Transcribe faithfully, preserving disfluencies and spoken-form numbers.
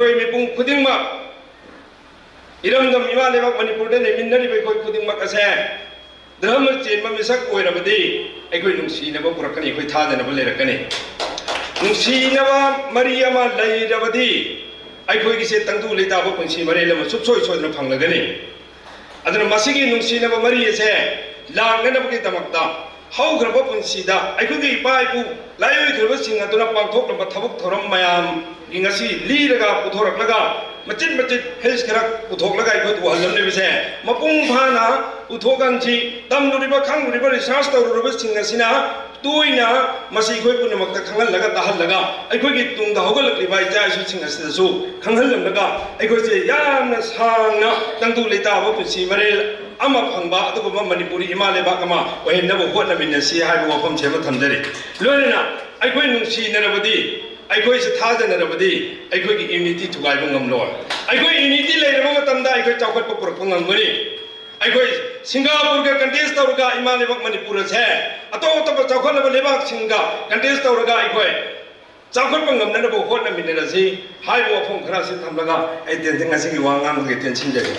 ꯑꯩꯈꯣꯏ ꯃꯤꯄꯨꯝ ꯈꯨꯗꯤꯡꯃꯛ, ꯏꯔꯝꯗꯝ ꯏꯃꯥ ꯂꯩꯕꯥꯛ ꯃꯅꯤꯄꯨꯔꯗ ꯂꯩꯃꯤꯟꯅꯔꯤꯕ ꯑꯩꯈꯣꯏ ꯈꯨꯗꯤꯡꯃꯛ ꯑꯁꯦ ꯙꯔꯃ ꯆꯦꯟꯕ ꯃꯤꯁꯛ ꯑꯣꯏꯔꯕꯗꯤ ꯑꯩꯈꯣꯏ ꯅꯨꯡꯁꯤꯅꯕ ꯄꯨꯔꯛꯀꯅꯤ, ꯑꯩꯈꯣꯏ ꯊꯥꯖꯅꯕ ꯂꯩꯔꯛꯀꯅꯤ꯫ ꯅꯨꯡꯁꯤꯅꯕ ꯃꯔꯤ ꯑꯃ ꯂꯩꯔꯕꯗꯤ ꯑꯩꯈꯣꯏꯒꯤꯁꯦ ꯇꯪꯗꯨ ꯂꯩꯇꯥꯕ ꯄꯨꯟꯁꯤ ꯃꯔꯦꯜ ꯑꯃ ꯁꯨꯡꯁꯣꯏ ꯁꯣꯏꯗꯅ ꯐꯪꯂꯒꯅꯤ꯫ ꯑꯗꯨꯅ ꯃꯁꯤꯒꯤ ꯅꯨꯡꯁꯤꯅꯕ ꯃꯔꯤ ꯑꯁꯦ ꯂꯥꯛꯅꯅꯕꯒꯤꯗꯃꯛꯇ ꯍꯧꯈ꯭ꯔꯕ ꯄꯨꯟꯁꯤꯗ ꯑꯩꯈꯣꯏꯒꯤ ꯏꯄꯥ ꯏꯄꯨ ꯂꯥꯏꯑꯣꯏꯈ꯭ꯔꯕꯁꯤꯡ ꯑꯗꯨꯅ ꯄꯥꯡꯊꯣꯛꯂꯝꯕ ꯊꯕꯛ ꯊꯧꯔꯝ ꯃꯌꯥꯝꯒꯤ ꯉꯁꯤ ꯂꯤꯔꯒ ꯄꯨꯊꯣꯔꯛꯂꯒ ꯃꯆꯤꯠ ꯃꯆꯤꯠ ꯐꯤꯜꯁ ꯈꯔ ꯄꯨꯊꯣꯛꯂꯒ ꯑꯩꯈꯣꯏ ꯎꯍꯜꯂꯝꯂꯤꯕꯁꯦ ꯃꯄꯨꯡ ꯐꯥꯅ ꯎꯊꯣꯛꯍꯟꯁꯤ꯫ ꯇꯝꯂꯨꯔꯤꯕ, ꯈꯪꯂꯨꯔꯤꯕ, ꯔꯤꯁꯥꯔꯁ ꯇꯧꯔꯨꯔꯕꯁꯤꯡ ꯑꯁꯤꯅ ꯇꯣꯏꯅ ꯃꯁꯤ ꯑꯩꯈꯣꯏ ꯄꯨꯝꯅꯃꯛꯇ ꯈꯪꯍꯜꯂꯒ ꯇꯥꯍꯜꯂꯒ ꯑꯩꯈꯣꯏꯒꯤ ꯇꯨꯡꯗ ꯍꯧꯒꯠꯂꯛꯂꯤꯕ ꯏꯆꯥ ꯏꯁꯨꯁꯤꯡ ꯑꯁꯤꯗꯁꯨ ꯈꯪꯍꯜꯂꯝꯂꯒ ꯑꯩꯈꯣꯏꯁꯦ ꯌꯥꯝꯅ ꯁꯥꯡꯅ ꯇꯪꯗꯨ ꯂꯩꯇꯥꯕ ꯄꯨꯟꯁꯤ ꯃꯔꯦꯜ ꯑꯃ ꯐꯪꯕ ꯑꯗꯨꯒꯨꯝꯕ ꯃꯅꯤꯄꯨꯔꯤ ꯏꯃꯥ ꯂꯩꯕꯥꯛ ꯑꯃ ꯑꯣꯏꯍꯟꯅꯕ ꯍꯣꯠꯅꯃꯤꯟꯅꯁꯤ ꯍꯥꯏꯕ ꯋꯥꯐꯝꯁꯦ ꯑꯃ ꯊꯝꯖꯔꯤ꯫ ꯂꯣꯏꯅꯅ ꯑꯩꯈꯣꯏ ꯅꯨꯡꯁꯤꯅꯔꯕꯗꯤ, ꯑꯩꯈꯣꯏꯁꯦ ꯊꯥꯖꯅꯔꯕꯗꯤ ꯑꯩꯈꯣꯏꯒꯤ ꯌꯨꯅꯤꯇꯤ ꯊꯨꯒꯥꯏꯕ ꯉꯝꯂꯣꯏ꯫ ꯑꯩꯈꯣꯏ ꯌꯨꯅꯤꯇꯤ ꯂꯩꯔꯕ ꯃꯇꯝꯗ ꯑꯩꯈꯣꯏ ꯆꯥꯎꯈꯠꯄ ꯄꯨꯔꯛꯄ ꯉꯝꯒꯅꯤ꯫ ꯑꯩꯈꯣꯏ ꯁꯤꯡꯒꯥꯄꯨꯔꯒ ꯀꯟꯇꯦꯁ ꯇꯧꯔꯒ ꯏꯃꯥ ꯂꯩꯕꯥꯛ ꯃꯅꯤꯄꯨꯔ ꯑꯁꯦ ꯑꯇꯣꯞ ꯑꯇꯣꯞꯄ ꯆꯥꯎꯈꯠꯂꯕ ꯂꯩꯕꯥꯛꯁꯤꯡꯒ ꯀꯟꯇꯦꯁ ꯇꯧꯔꯒ ꯑꯩꯈꯣꯏ ꯆꯥꯎꯈꯠꯄ ꯉꯝꯅꯅꯕ ꯍꯣꯠꯅꯃꯤꯟꯅꯔꯁꯤ ꯍꯥꯏꯕ ꯋꯥꯐꯝ ꯈꯔ ꯑꯁꯤ ꯊꯝꯂꯒ ꯑꯩ ꯇꯦꯟ-, ꯉꯁꯤꯒꯤ ꯋꯥ ꯉꯥꯡꯕꯒꯤ ꯇꯦꯟꯁꯤꯟꯖꯒꯦ꯫